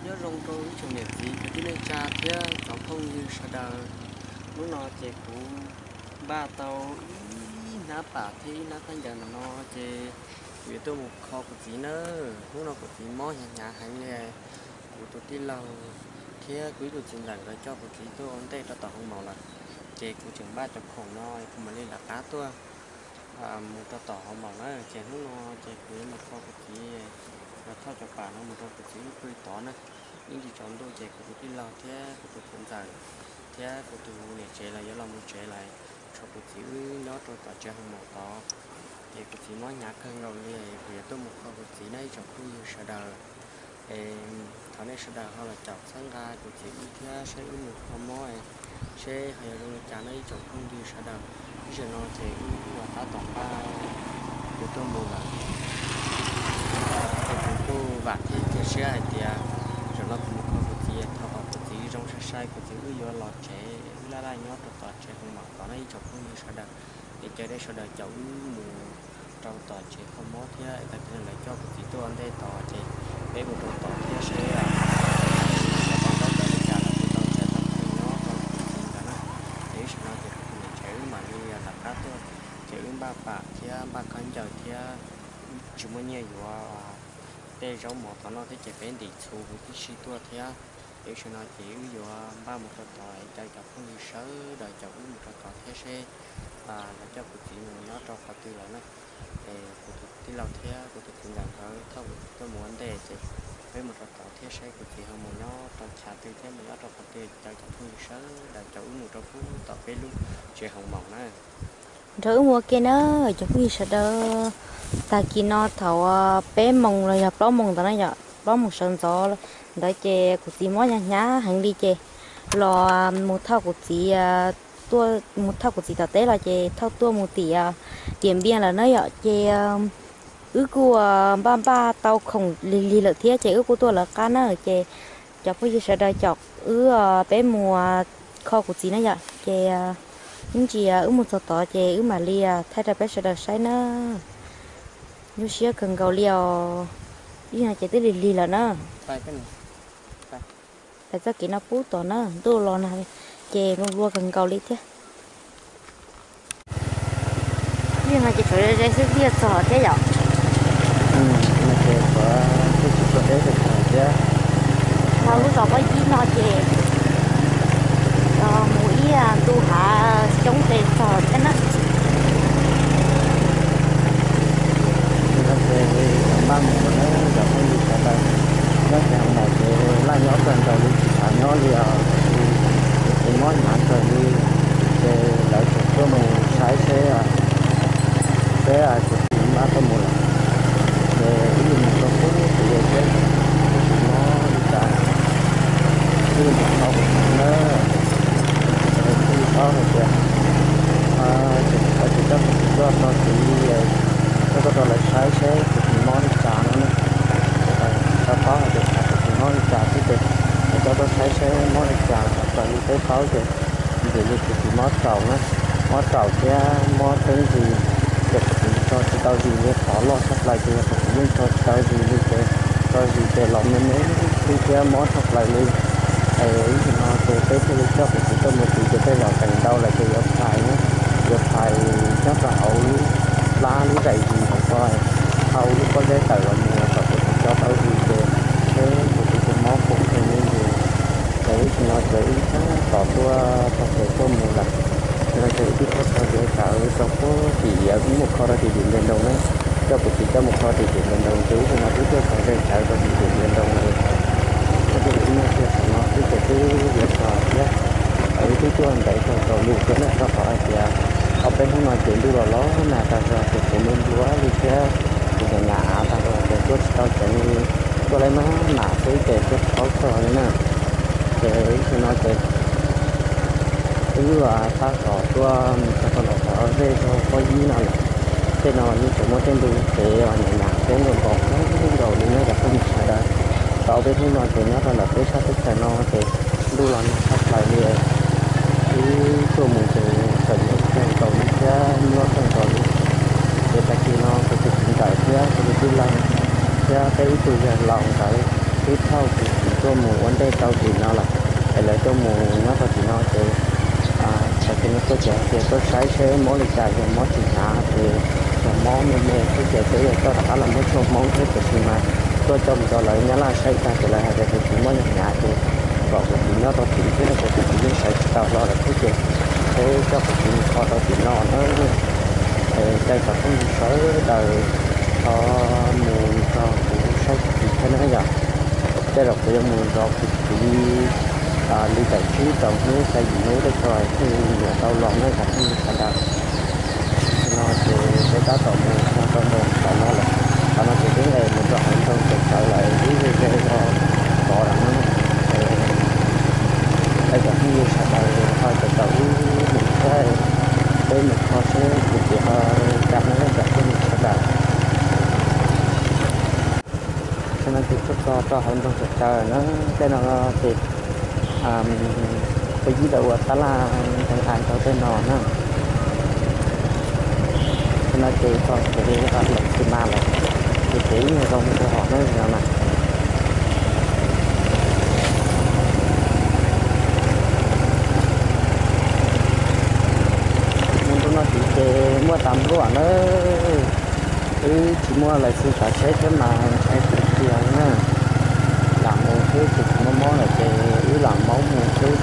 Nyob zoo rau ib tsoom niam txiv kwv tij neej tsa thiab cov phooj ywg sawv daws. Hnub no ces kuv npaj tau ib hnab pam thiab ib hnab khaub ncaws no, ces kuv yuav tuaj mus kho kuv txiv nawb. Hnub no kuv txiv mob hnyav hnyav heev li. Kuv tus tij laug thiab kuv ib tug txiv ntxawm nkawd coj kuv txiv tuaj ua ntej rau tom hoo maum lawm, ces kuv tseem npaj cov khoom no kuv mam li lawv qab tuaj mus rau tom hoo maum na. Ces hnub no ces kuv yuav mus kho kuv txiv, thauj cov pam no mus rau kuv txiv lub qw tod na. Ib ntsis tsaus ntuj ces kuv tus tij laug thiab kuv tus txiv ntxawm thiab kuv tus niam tsev los yuav los mus tsev lawm, tshuav kuv txiv wb nyob rau tom tsev hoo maum tod. Ces kuv txiv mob hnyav kawg nkaus li, kuv yuav tuaj mus kho kuv txiv na ib tsoom phooj ywg sawv daws. Es thov nej sawv daws ho los caum txhawb nqa kuv txiv wb thiab seb wb mus kho mob seb ho yuav zoo li cas no ib tsoom phooj ywg sawv daws. Ib zaug no ces wb ua tab tom npaj yuav tuaj mus lawm. Ces kuv kuj vam thiab cia siab hais tias zaum no kuv mus kho kuv txiv, thov kom kuv txiv zoo sai sai, kuv txiv wb yuav los tsev, wb laj laj nyob rau tom tsev hoo maum tod no ib tsoom phooj ywg sawv daws. Es caw nej sawv daws caum wb mus rau tom tsev kho mob thiab es tag kis no lawv coj kuv txiv tuaj ua ntej tod ces peb mus rau tod thiab seb tau tau ntaub ntawv li cas los kuv tau txais tau nyob rau kuv txiv ntawd na. Ces ib zaug no ces kuv tus niam tsev wb mam li lawv qab tuaj, ces wb npaj pam thiab npaj khaub ncaws thiab wb tsis muaj nyiaj yuav tej zaub mov tod noj thiab ces peb ntim txhuv huv tib si tuaj thiab. Ces ib zaug no ces wb yuav npaj mus rau tod es caw cov phooj ywg sawv daws caum wb mus rau tod thiab seb lawv coj kuv txiv mus nyob rau qhov twg lawm na. Es kuv tus tij laug thiab kuv tus txiv ntxawm nkawd thauj kuv txiv tuaj mus ua ntej ces peb mus rau tod thiab seb kuv txiv ho mus nyob rau chav twg thiab mus nyob rau qhov twg, caw cov phooj ywg sawv daws caum wb mus rau pub tom peb lub tsev hoo maum na. Nrog wb mus ua ke na cov phooj ywg sawv daws. Tag kis no thaum peb moos los yog plaub moos ntawd na yom, plaub moos sawv ntxov ntawd ces kuv txiv mob hnyav hnyav heev li ces los mus thauj kuv txiv, tuaj mus thauj kuv txiv tom teb los ces thauj tuaj mus tim Tiam Npiaj lawm na yom. Ces wb kuj npaj npaj tau khoom lig lig lawm thiab ces wb kuj tuaj lawv qab na. Ces cov phooj ywg sawv daws caum wb, peb mus kho kuv txiv na yom. Ces ib ntsis wb mus txog tod ces wb mam li thaij rau peb sawv daws saib na. Nyuaj siab kawg nkaus li os. Ib no ces twb lig lig lawm na. Pais txoj kev no pub tom na, ntuj los nag ces nplua nplua kawg nkaus li thiab. Ib no ces tshuav ze xwb thiaj txog thiab yom. Ces tshuav tib tsis txog deb txog thiab. Txog lub zos pob yib no ces mus ib ntu hav xyoob tes txog thiab na. Ces npaj mus na cov phooj ywg sawv daws, nyob tsev hoo maum ces laj nyob kawg nkaus li tsis xav nyob li os, kuv txiv mob hnyav kawg li. Ces lawv tseem tuaj mus saib seb, seb kuv txiv mab tuaj mus lawm. Ces wb mus rau pub kuv li thiab, kuv txiv mob li cas, wb mus thov kuv txiv na. Wb paub hais tias tseem coj kuv txiv tuaj txog tid, coj tuaj rau lawv saib seb kuv txiv mob li cas no na. Tsis tau paub hais tias kuv txiv mob li cas xwb ces lawv coj tuaj saib seb mob li cas, raws li peb paub ces ntshe li kuv txiv mob tsaus na, mob tsaus thiab mob teeb zis, ces kuv txiv tso tsis tau zis li, qhov loj tshaj plaws ces yog kuv txiv yeej tso tsis tau zis li ces tso zis ces los me me xwb thiab mob tshaj plaws li. Es ib zaug no ces peb thiaj li coj kuv txiv tuaj mus tid ces tej zaum teem ntau lawm ces yuav phais na, yuav phais nyob rau hauv lub plab lub daim zis hauv ko, hau lub pob zeb tawm los mus kom kuv txiv tso tau zis ces seb kuv txiv puas mob puas nkeeg li ntawd. Ces ib zaug no ces wb tab tom tuaj txog tsev tuaj mus lawm. Ces no ces wb twb tuaj txog tsev tsawv rau puag tim, wb mus kho rau tim Diam Nplias Nroos na, coj kuv txiv coj mus kho tim Diam Nplias Nroos ces ib zaug no twb tuaj txog ze tsawv rau tim Diam Nplias Nroos ces wb twb mus nyob kiag saum no xwb ces twb yuav txog thiab. Wb twb tuaj ntev kawg nkaus li thiab na, rau qhov hais tias ob peb hnub no ces ntuj los los nag tag zog ces kuv nplua nplua li thiab kuv nyam nyam av tag zog ces tuaj tsis tau ceev li, tuaj laib maj mam xwb ces tuaj tsis paub txog li na. Ces ib zaug no ces wb tab tom tuaj mus txog rau ntawm qhov zej zog pob yib no lawm. Tej no yeej tseem muaj tej ntug kev uas nyam nyam thiab nkaus nkaus kawg nkaus li na cov phooj ywg sawv daws. Tau ob peb hnub no ces nyob rau ntawm peb sab teb chaws no ces ntuj los nag tshaj plaws li. Wb tuaj mus ces txom nyem kawg nkaus li thiab nyuaj kawg nkaus li. Ces tag kis no kuv tus txiv ntxawm thiab kuv tus tij laug thiab peb ib tug yawg laus ntawd twb thauj kuv txiv tuaj mus ua ntej rau tim no lawm, es lawv tuaj mus nyob rau tim no ces, tam sim no tuaj ces hais tias tuaj saib seb mob li cas, yog mob tsis hnyav ces, yog mob me me thiab ces peb yuav coj rov qab los muab tshuaj Hmoob thiab, tiam sis mas tuaj coj mus rau lawv Nyab Laj saib tag ces lawv hais tias tsis mob hnyav ces kom kuv txiv nyob rau tim thiab no ces kuv txiv yeej sawv tsis tau hlo lawm thiab ces peb coj kuv txiv mus kho rau tim no na. Caw cov phooj ywg sawv daws ho mus nrog kuv saib kuv txiv thiab na yom. Tej zaum kuv yuav mus zov kuv txiv li tawm tsib rau hnub xya yim hnub tej zaum thiaj li yuav tau los na cov phooj ywg sawv daws. No ces peb tab tom mus mus rau nram no lawm. Qhov no ces twb nqes mus rau hauv nroog Txawv Tsawv lawm, twb ze ze rau tod lawm na. Cov phooj ywg sawv daws ho caum caum wb mus thiab, peb mus kho seb kuv txiv ho cas na cov phooj ywg sawv daws. Tam sim no ces tuaj txog rau hauv nroog Txawv Tsawv na, tej no ces peb ib tau ua tab laj ntees ais rau tej no na. Tam sim no ces txog kev lawm xis mas lawm, ces kev ib nyuag zoo mus rau hauv na no na. Mus rau no tid ces muaj tas npluaj na. Wb tsis muaj lais xis xav tsheb thiab mas ntshai tiag tiag na. Lam mus xwb ces tsis muaj mob lawm ces wb lam maub mus xwb,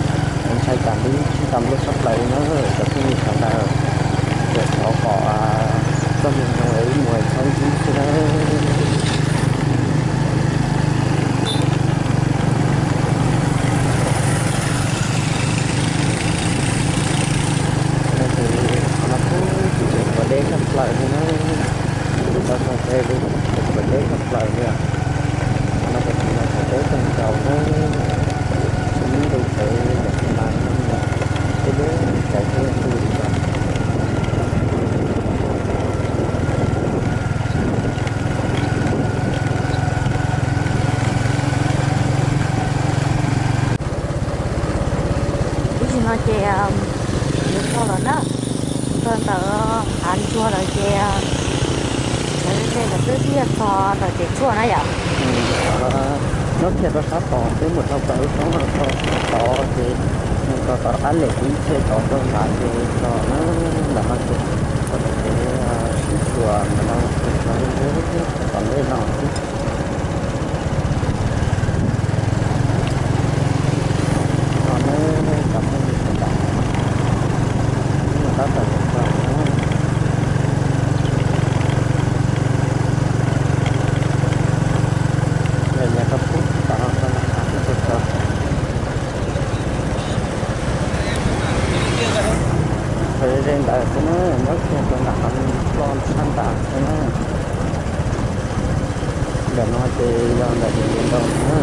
ntshai tsam li tsis tas npluaj tshaj plaws li na cov phooj ywg sawv daws. Ces thov kom txoj moo zoo es wb mus txhob ntsib xwb na. Qhov no kuj tseem tshuav deb tshaj plaws li na. Tau txog tsev kuj tseem tshuav deb tshaj plaws li. Qhov no ces tseem tshuav deb kawg nkaus na. Tsis muaj ntu tsev yam li mas no, tej lub tsev xwb ntu li os. Ib sim no ces yuav txog lawm na, txog ntawm hav ntsuag lawm ces lawv ze ze lawm twb thiaj txog ntawm tsev tshuaj na yom. Nyob kiag rau sab tod twb mus dhau plaws lub roob no tod ces mus tod tom qab lem ib tsheb tod rau nrad ces txog na. Ntawm no ces txog ntawm kev siv xyuas ntawm no ces txog tom ntej no xwb. Txog na, cov phooj ywg sawv daws, tab tom yuav txog na. Lawv nyias rau pub tom no rau nram hav xwb txog. Txog ze ze ntawd xwb na, nyob kiag rau nram hav loj tshaj nram xwb na. Ntawm no ces yog ntawm tus ntiv ntoo na.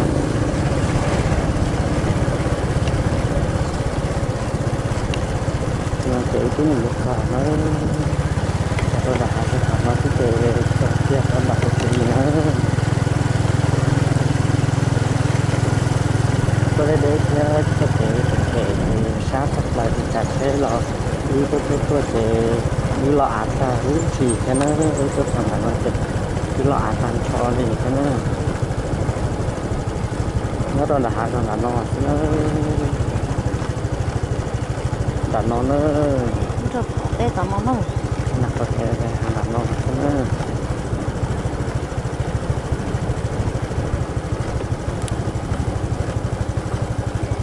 No ces wb twb mus yuav kawg na, txog rau nram hav zoov no xwb ces txog kiag rau nram hav zoov na. Tuaj deb deb thiab txoj kev phem phem ces sab tshaj plaws ces tsav tsheb los wb tuaj tuaj tuaj ces wb los av tag huv si thiab na, wb tuaj txog ntawm no ces wb los av tag nrho li thiab na. Nyob rau nram hav zoov nram no xwb na. Nram no na. Nram no xwb na.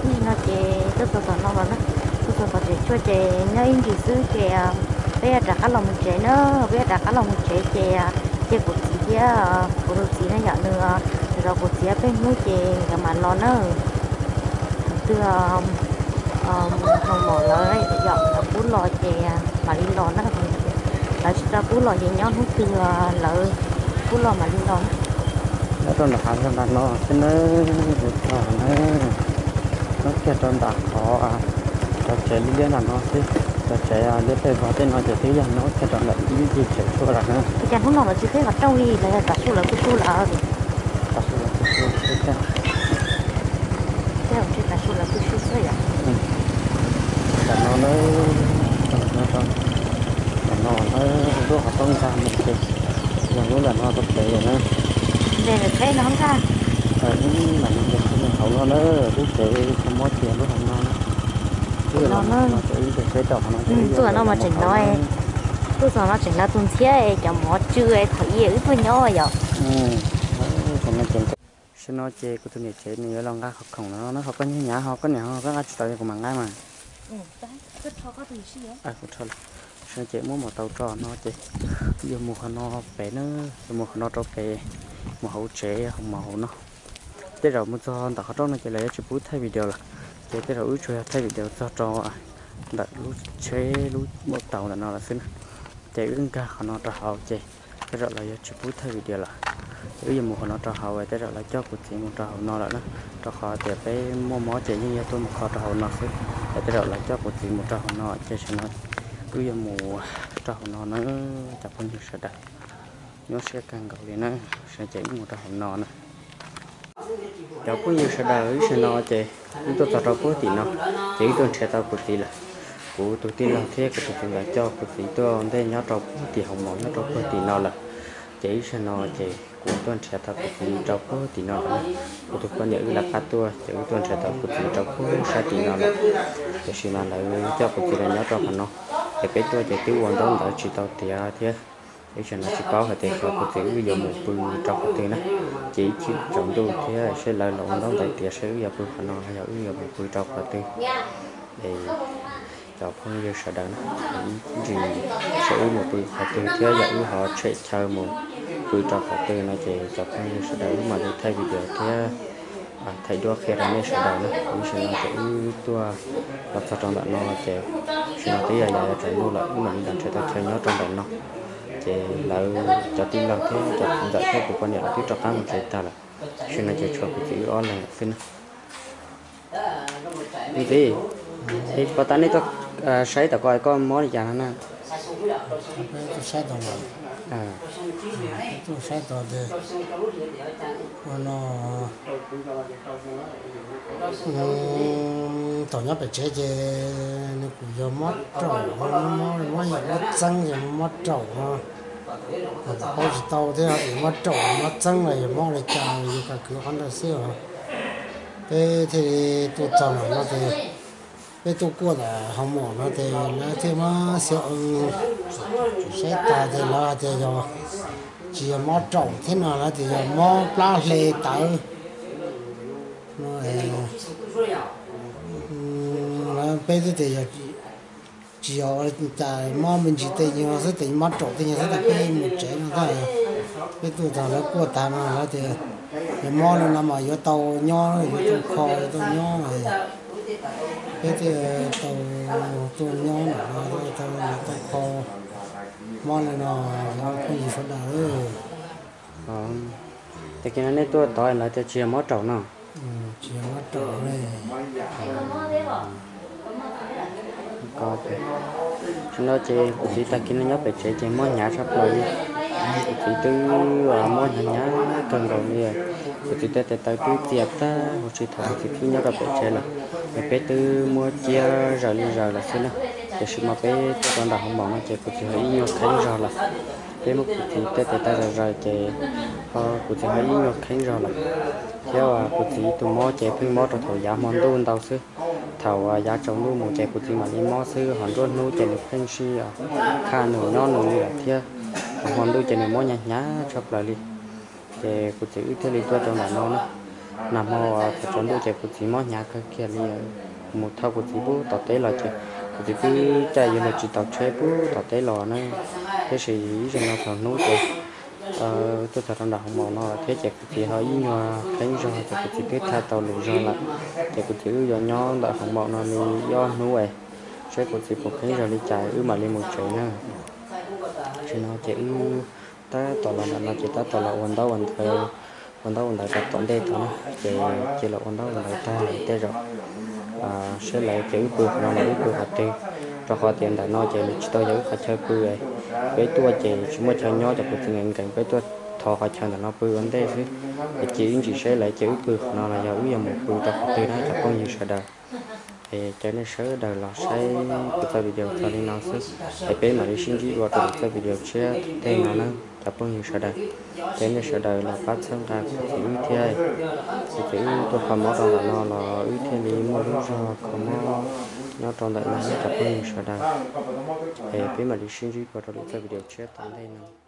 Ib sim no ces tuaj txog tom no los na, tuaj txog tom tsev tshuaj ces nyob ib ntsis xwb ces peb yuav rov qab los mus tsev na, peb yuav rov qab los mus tsev ces cia kuv txiv thiab kuv tus txiv na yom, nws zov kuv txiv peb hnub ces nkawd mam los na. Tus twg hmoo mom lawv yom, lawv pub los ces mam li los na, lawv tsis tau pub los ces nyob hnub twg lawv pub los mam li los na. Nyob rau nram hav zoov nram no xwb nawb, mus txog na, nyob kiag rau nram qhov cov tsev liab liab nram no xwb. Cov tsev liab pes vog tej no ces twb yog nyob kiag rau ntawm ib ncig tsev tshuaj lawm na. Ua cas hnub no lawv tsis teb qhov rooj li los yog tav su lawv kuj su lawm? Tav su lawv kuj su xwb thiab. Tej zaum ntshe tav su lawv kuj su xwb yom. Nram no na, nram no na, lub qhov rooj nkag mus ces yog lub nram no rau pem na. Nres ntawm tsheb no nkag. Nram no nres tsheb no. Hauv no na, lub tsev tsis muaj tiag lub hauv no. Tuaj no mas tseem lawv, tuaj no tseem lawv tus ntxhiab cov mov tsw thaum ub wb tuaj nyob yom. Tam no ces kuv tus niam tsev nws yuav los nqa qhov khoom no na, ho koj nyob hnyav ho koj niam ho koj nqa tsis tau kuv mam nqa mas. Kuv rho lawm. Tam no ces muab mos taus tso no ces yuav mus qhov no pem na, yuav mus qhov no rau pem, mus hauv tsev hauv mos hauv no. Tej zaum mus txog ntawm qhov rooj no ces lawv yuav tsis pub thaij video lawm, ces tej zaum wb tsuas yog thaij video txog rau ntawm lub tsheb lub mos taus ntawm no lawm xwb na. Ces wb nkag qhov no rau hauv ces tej zaum lawv yuav tsis pub thaij video lawm. Ces wb yuav mus qhov no rau hauv, tej zaum lawv coj kuv txiv mus rau hauv no lawm na, rau qhov tias peb muaj mob ces yeej yog tuaj mus kho rau hauv no xwb. Es tej zaum lawv coj kuv txiv mus rau hauv no ces tam no wb yuav mus rau hauv no na, cov phooj ywg sawv daws. Nyuaj siab kawg nkaus li na, tam no ces wb mus rau hauv no na. Cov phooj ywg sawv daws, ib sij no ces wb tuaj txog rau puag tim no, ces wb tuaj nrhiav tau kuv txiv lawm. Kuv tus tij laug thiab kuv tus txiv ntawd coj kuv txiv tuaj ua ntej nyob rau puag tim hauv mos nyob rau puag tim no lawm. Ces ib sij no ces kuv tuaj nrhiav tau kuv txiv rau puag tim no lawm. Kuv tus poj niam wb lawv qab tuaj ces wb tuaj nrhiav tau kuv txiv rau puag sab tim no lawm. Tiam sis mas lawv coj kuv txiv los nyob rau qhov no, ces peb tuaj ces twb ua ntaub ntawv tsis tau tiav thiab. Ib sij no tsis paub hais tias xyov kuv txiv wb yuav mus pw rau qhov twg na, ces ib chim tsaus ntuj thiab seb lawv los ua ntaub ntawv tiav seb wb yuav pw qhov no los yog wb yuav mus pw rau qhov twg. Es cov phooj ywg sawv daws na, ntsis seb wb mus pw qhov twg thiab yog wb ho tshem chaw mus pw rau qhov twg no ces cov phooj ywg sawv daws wb mam li thaij video thiab thaij duab qhia rau nej sawv daws na. Ib sij no ces wb tuaj los txog rau ntawm no ces tam no twb yog yav tsaus ntuj lawm, wb mam li los nrhiav tau chaw nyob rau ntawm no. Ces lawv cov tij laug thiab cov ntxawm thiab kuv poj niam lawv twb rov qab mus tsev tag lawm. Tam no ces tshuav kuv txiv wb ob leeg lawm xwb na. Kuv txiv, es puas tas nej tuaj saib tom ko koj mob li cas no na? Saib tau, tuaj saib tau tias ua no, thaum nyob pem tsev ces nws kuj yog mob raum, mob, mob yog mob txeeb yog mob raum no. Kuj paub tsis tau thiab, mob raum mob txeeb los yog mob li cas, yus kawg kwv qhov ntawd xwb os. Peb thiaj li tuaj txog ntawm no ces peb tuaj kuaj ntawm hoo mom no ces lawv thiaj muab xia saib tas ces lawv hais tias yog tsis yog mob raum thiab no, lawv tias yog mob plab hle tawv no. Lawv peb twb tias yog tsis yog cas, mob me ntsis tej nyuag xwb, tej mob raum tej nyuag xwb, tej peb mus tsev no thiab. Peb tuaj txog lawv kuaj tas no lawv tias yog mob li no mas yuav tau nyob, yuav tau kho, yuav tau nyob. Peb thiaj tau tuaj nyob ntawm no, tau nyob tau kho. Mob li no, phooj ywg sawv daws. Tag kis no nej tuaj tod lawv tias tsis yog mob raum no. Tsis yog mob raum li. Tam no ces kuv txiv tag kis no nyob pem tsev ces mob hnyav tshaj plaws li. Kuv txiv twb mob hnyav hnyav kawg nkaus li. Kuv txiv tej tes taw twb txias tag huv si thaum kuv txiv twb nyob rau pem tsev lawm. Es peb twb muab ciab zaws li zaws lawm xwb na. Tiam sis mas peb tuaj rau ntawm hoo mom no ces kuv txiv ho ib nyuag kheeb zog lawm. Peb muab kuv txiv tej tes taw zaws zaws ces ho kuv txiv ho ib nyuag kheeb zog lawm. Thiab kuv txiv tus mob ces pheej mob rau thaum yav hmo ntuj ntau xwb. Thaum yav tsaus ntuj mus ces kuv txiv mam li mob xwb, ho nruab hnub ces nws pheej sib khaj nws nyob nws li lawm thiab. Hmo ntuj ces nws mob hnyav hnyav tshaj plaws li. Ces kuv txiv wb thiaj li tuaj rau ntawm no na. Nag hmo thaum tsaus ntuj ces kuv txiv mob hnyav kawg kiag li. Mus thauj kuv txiv pub tom teb los ces kuv txiv twb caij yuav luag tsis taus tsheb pub tom teb los na. Tiam sis ib zaug no thaum hnub ces tuaj txog rau nram hoo maum no lawm thiab ces kuv txiv ho ib nyuag kheeb zog ces kuv txiv twb thaj tau lus zog lawm. Ces kuv txiv wb yuav nyob ntawm hoo maum no li ob hnub es seb kuv txiv puas kheeb zog li cas wb mam li mus tsev na. Tam no ces wb tab tom los ntawm no ces tab tom los ua ntaub ua ntawv, ua ntaub ua ntawv rau tom ntej tod na. Ces cia los ua ntaub ua ntawv tag tej zaum seb lawv ces wb pw qhov no los wb pw qhov twg, rau qhov tias ntawm no ces nws tsis tau yog wb qhov chaw pw. Peb tuaj ces tsis muaj chaw nyob ces kuv txiv nkees nkees peb tuaj thov qhov chaw ntawm no pw ua ntej xwb. Es cia wb ntsis seb lawv ces wb pw qhov no los yog wb yuav mus pw rau qhov twg na cov phooj ywg sawv daws. Es caw nej sawv daws los saib kuv txoj video txog li no xwb, es peb mam li sib ntsib dua rau lwm txoj video tshiab tom ntej no na cov phooj ywg sawv daws. Caw nej sawv daws los pab txhawb nqa kuv txiv wb thiab, kuv txiv wb tuaj kho mob rau ntawm no los wb thiaj li muaj lub zog kho mob nyob rau ntawm no na cov phooj ywg sawv daws. Es peb mam li sib ntsib dua rau lwm txoj video tshiab tom ntej no.